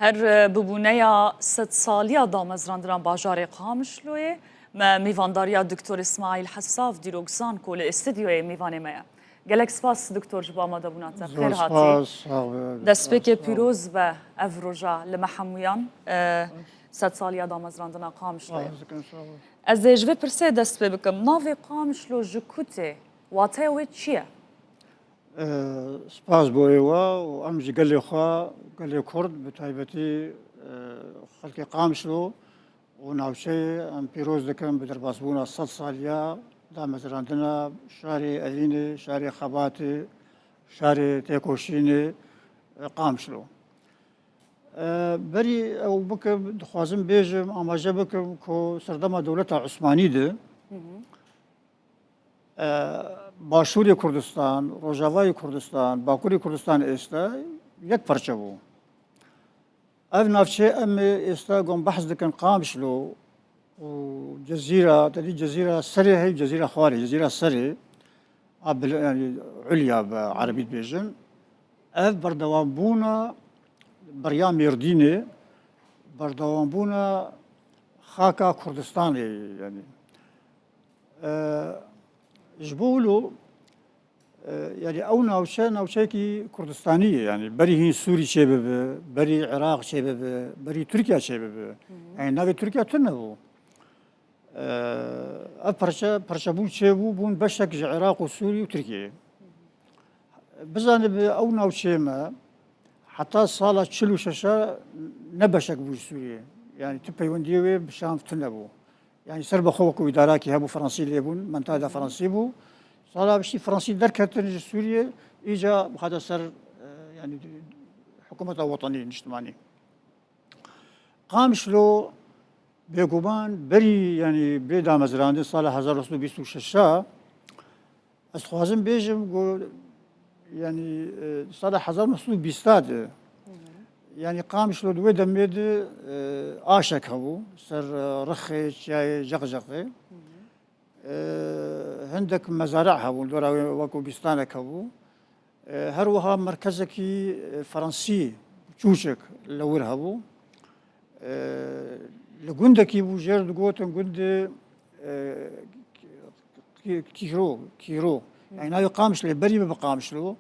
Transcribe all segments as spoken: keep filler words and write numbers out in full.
Her, e, bibûneya sedsaliya damezrandina bajarê Qamişloyê, me mîvandariya Doktor Îsmaîl Hessav, dîrokzan ku li estudyoyê mîvanê me ye. Gelek spas Doktor ji bo amadebûna te. Xêr hatî. Spas, sax be. Destpêkê pîroz be ev roja li me hemûyan, e, sedsaliya damezrandina Qamişloyê. Spas dikim, sax be. Ez ê ji vê pirsê dest pê bikim. Navê Qamişlo ji ku tê? Wateya wê çi ye? E, spas bo êwa û em ji gelê xwe, gelê Kurd, bi taybetî, e, xelkê Qamişlo û navçeyê em pîroz dikin bi derbasbûna sed saliya damezrandina şarê Evînê, şarê xebatê, şarê têkoşînê, e, Qamişlo. E, berî ew bikim, dixwazim bêjim, amaje bikim ku serdema dewleta Osmanî de, Hı hı. E, Başûrê Kurdistan, Rojavayê Kurdistan, Bakurê Kurdistan êsta yek parçe bû. Ev navçe em ê êsta gom behs dikin Qamişlo û Cezîra, te dî Cezîra Serê hey, Cezîra Xwarê, Cezîra Serê, a bil-, yanî Ulya bi erebî dibêjin. Ev berdewambûna beriya Mêrdînê, berdewambûna xaka Kurdistanê, yanî. E, ji bo wilo, e, yanî ew navçe, navçeyekî Kurdistanî ye. Yanî berî hîn Sûrî çêbibe, berî Iraq çêbibe, berî Tirkiye çêbibe. Hı hı. Yanî navê Tirkiye tune bû. E, ev parçe, parçebûn çêbû, bûn beşek ji Iraq û Sûrî û Tirkiyeyê. Bizanibe ew navçeyê me heta sala çil û şeş ne beşek bû ji Sûriyê. Yanî tu peywendiyê wê bi Şam tune bû. Yanî ser bi xwe wekû îdarakî hebû, Fransî lê bûn, menteqa de Fransî bû. Sala piştî Fransî derketin ji Sûriyê, îca hate ser, e, yanî hikûmeta wetanî, niştimanî. Qamişlo bêguman berî, yanî bê damezrandin sala hezar û neh sed û bîst û şeş, ez dixwazim bêjim ku, yanî, e, sala hezar û neh sed û bîst de, Hı hı. yanî Qamişlo di wê demê de, e, aşek hebû, ser, e, rixê çiyayê Ceqceqê. Hı hı. E, hindek mezara hebûn, dora wê wekû bîstanek hebû. E, her wiha merkezekî, e, Fransî çûçik li wir hebû. E, li gundekî bû jêr digotin gundê, e, Kî-, Kîro, Kîro. Hı. Yanî navê Qamişlê berî bibe Qamişlo,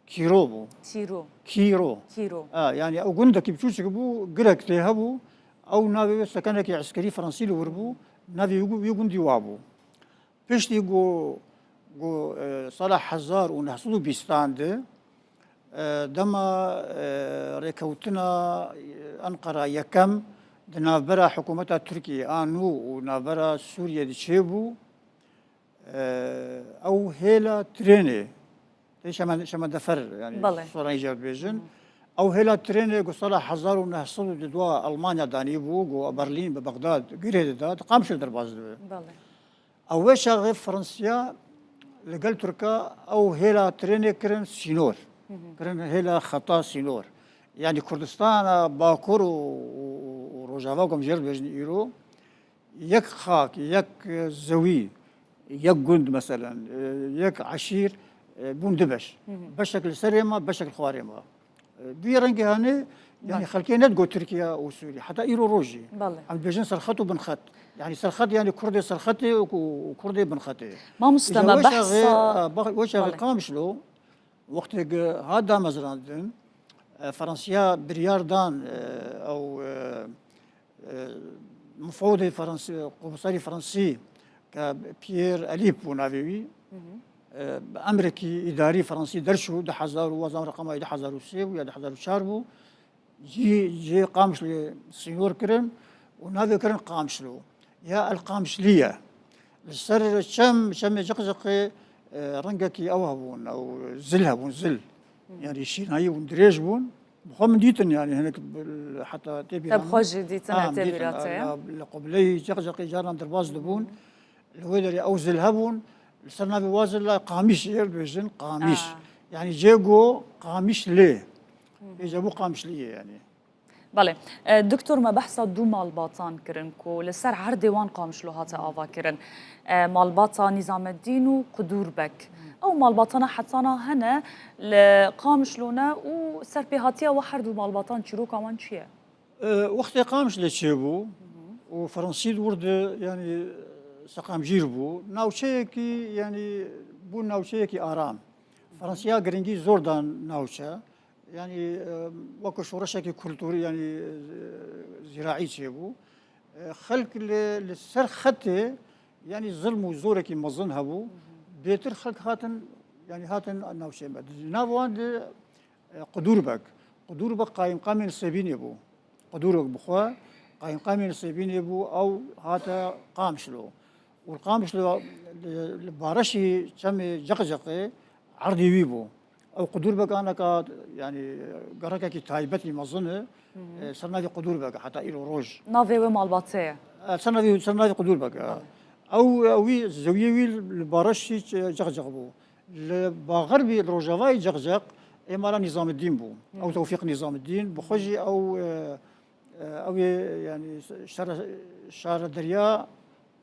Kîro bû. Çîro. Kîro. Kîro. Ha, yanî ew gundekî biçûçik bû, girek tê hebû. Ew navê wê sekenekî eskerî Fransî li wir bû. Navê wî gu-, wî gundî wa bû. Piştî ku, ku, e, sala hezar û neh sed û bîstan de, e, dema, e, rêkewtina Enqera yekem di navbera hikûmeta Tirkiyê a nû û navbera Sûriyê de çêbû, e, ew hêla trênê, tê şeme-, şemedefer, yanî Belê. Soranî jê dibêjin. Hı. Ew hêla trênê ku sala hezar û neh sed û dua Almanya danîbû, ku Berlîn bi Bexdad girê dida, di Qamişlo derbas dibe. Belê. Ew wê çaxê Fransiya li gel Tirka ew hêla trênê kirin sînor. Hı hı. Kirin hêla xeta sînor. Yanî Kurdistana Bakur û, û, û Rojava ku em jê re dibêjin îro, yek xak, yek, e, zewî, yek gund meselen, e, yek eşîr, e, bûn du beş. Hı hı. Beşek li serê me, beşek li xwarê me. E, bi vî rengê hene, yanî Belê. Xelkê nedigot Tirkiye û Sûrî. Heta îro rojî. Belê. Em dibêjin serxet û binxet. Yanî serxet, yanî Kurdê serxetê û ku-, û Kurdê binxetê. Mamoste, Îja me wê çaxê, behsa e, bax-, wê çaxê Belê. Qamişlo, wextê ku hat damezrandin, e, Fransiya biryar dan, e, ew, e, e, mifewdê Fransî, komisarî Fransî, ke Pierre Elip bû navê wî, Hı hı. e, bi emrekî îdarî Fransî derçû, du hezar û wazan reqema wî du hezar û sê bû ya du hezar û çar bû, cî, cê Qamişlê sînor kirin û navê kirin Qamişlo ya El Qamişliye. Li ser çem, çemê Ceqceqê, e, rengekî ew hebûn, ew zil hebûn, zil. Hı. Yanî şînayî bûn, dirêj bûn. Bi xwe min dîtin, yanî hinek bil-, heta tê Te bîra bi xwe min. jî dîtin, Ha, em tê dîtin, bîra te ye. La, li qibleyê Ceqceqê caran derbas dibûn. Li wê derê ew zil hebûn. Li ser navê wa zila Qamîş jê re dibêjin, Qamîş. Ha. Yanî cê go Qamîş lê. Hı hı. Êca bû Qamişliyê yanî. Belê. E, Doktor, me behsa du malbatan kirin ku li ser erdê wan Qamişlo hate avakirin. E, malbata Nîzameddîn û Qudûr Beg. Ew malbatana hetana hene li Qamişlo ne û serpêhatiya we her du malbatan, çîroka wan çi ye? E, wextê Qamişlo çêbû û Fransî di wir de, yanî, seqamgîr bû. Navçeyekî, yanî, bû navçeyekî aram. Fransiya giringî zor dan navçe. Yanî, e, wekî şoreşekî kulturî, yanî, e, zîraî çêbû. E, xelk li, li ser xetê, yanî, zilm û zorekî mezin hebû. Bêtir xelk hatin, yanî, hatin navçeyê me. Di nav wan de, e, Qudûrbek. Qudûrbek qayîmqamê Nisêbînê bû. Qudûrbek bi xwe qayîmqamê Nisêbînê bû, ew hate Qamişlo. Û Qamişlo li, li bareşî çemê Ceqceqê erdê wî bû. Ew Qudûrbek aneka, yanî, gerekekî taybetî mezin e, e, ser navê Qudûrbek heta îro roj. Navê wê malbatê ye. E, ser navê, ser navê Qudûrbek e. Ew, ew wî, zewiyê wî li bareşî Ceqceq bû. Li baxerbî, li rojavayê Ceqceq, ê mala Nîzamiddîn bû. Ew Tewfîq Nîzamiddîn, bi xwe jî ew, e, e, ew ê, yanî, şare-, şarederiya,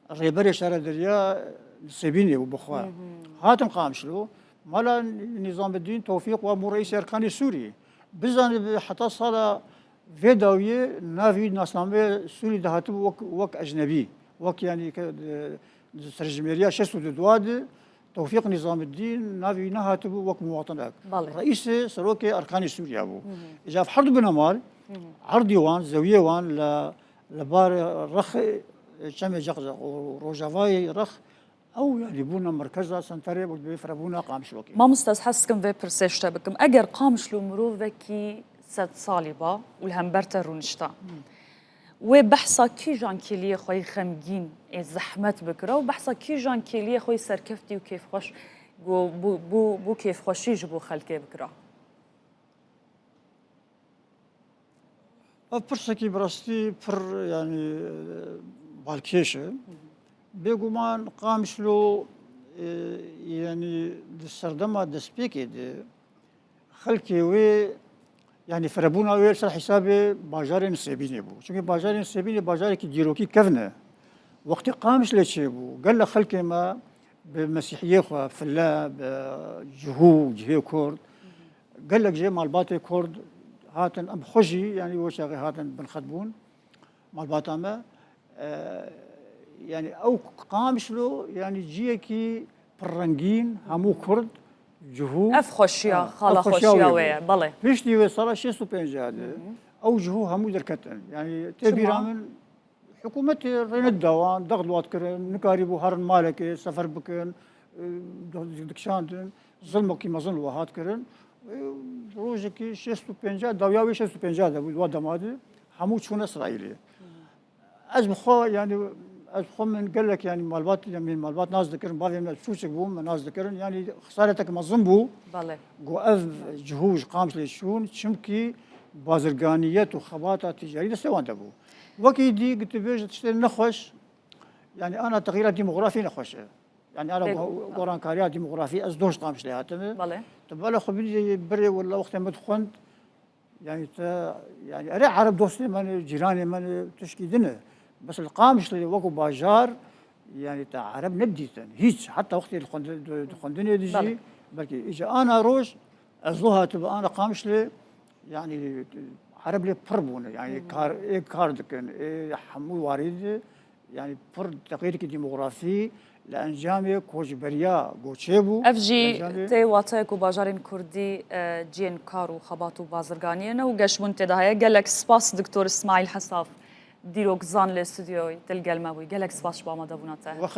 rêberê şarederiya Nisêbînê bû bi xwe. Hatin Qamişlo, mala Nîzamiddîn Tewfîq wa bû reîsê Erkanê Sûrî. Bizanibe heta sala vê dawiyê navê wî nasnameyê Sûrî de hatibû wek, wek ecnebî. Wek, yanî, ke, e, di serjimêriya şêst û du de Tewfîq Nîzamiddîn navê wî nehatibû wek muwatinek. Belê. Reîsê serokê Erkanê Sûriya bû. Îca ev her du bine mal, erdê wan, zewiyê wan li, li bar rexê çemê Ceqceq û rojavayê rex, ew, yanî, bûne merkeza, senterê û divê firebûna Qamişlokê. Mamoste, ez hez dikim vê pirsê ji te bikim. Eger Qamişlo mirovekî sed salî ba û li hember te rûnişta, wê behsa kîjan kêliyê xwe yê xemgîn, ê zehmet bikira û behsa kîjan kêliyê xwe yê serkeftî û kêfxweş, ku bû, bû, bû kêfxweşî ji bo xelkê bikira? Ev pirsekî bi rastî pir, yanî, balkêş e. Bêguman Qamişlo, e, yanî, di serdema destpêkê de xelkê wê, yanî, firebûna wê li ser hesabê bajarê Nisêbînê bû. Çimkî bajarê Nisêbînê bajarekî dîrokî kevn e. Wextê Qamişlo çêbû, gelek xelkê me bi mesîhiyê xwe, file, bi cihû, cihê Kurd, gelek jê malbatê Kurd hatin, em xwe jî, yanî, wê çaxê hatin binxet bûn malbata me. E, yanî, ew Qamişlo, yanî, ciyekî pirrengîn, hemû Kurd, cihû. Ev xweşiya, ha, xala ev xweşiya xweşiya wê wê ye, belê. Piştî wê sala şêst û pênc de, ew cihû hemû derketin. Yanî, tê bîra min, hikûmetê rê nedida wan, dext wan kirin, nikarîbû herin malekê, sefer bikin, e, di-, dikişandin, zilmekî mezin li we hat kirin. E, rojekî şêst û pênc, dawiya wê şêst û pênc de bû, di wa dema de hemû çûne Îsraîlê. Ez bi xwe, yanî, ez bi xwe min gelek, yanî, malbat, yanî, min malbat nas dikirin, bavê min çûçik bû, min nas dikirin, yanî, xesaretek mezin bû. Belê. Ku ev cihû ji Qamişlê çûn, çimkî bazirganiyet û xebata ticarî destê wan de bû. Wekî dî, ku tu bêjî tiştê nexweş, yanî, ana texyîra demografî nexweş e. Yanî, ana go-, gorankariya demografî, ez doh ji Qamişlê hatime. Belê. Tu bala xwe bidî birê, wela wextê min dixwend, yanî, te, yanî, erê, Ereb dostê me ne, cîranê me ne, tişkî din e. Bes li Qamişlê wekû bajar, yanî, te Ereb nedîtin. Hîç, heta wextê li xwend-, di, di xwendinê de jî, belkî îca ana roj, ez lo hatibe ana Qamişlê, yanî, Ereb lê pir bûne. Yanî, kar, ê kar dikin, ê hemû warî de, yanî, pir teqîrkî demografî li encamê koçberiya goçê bû. Ev jî tê wateyê ku bajarên kurdî, e, ciyên kar û xebat û bazirganiyê ne û geşbûn tê de heye. Gelek spas Doktor Îsmaîl Hesaf, dîrokzan lê stûdyoyê, tu li gel me bûyî. Gelek spas ji bo amadebûna te. Wext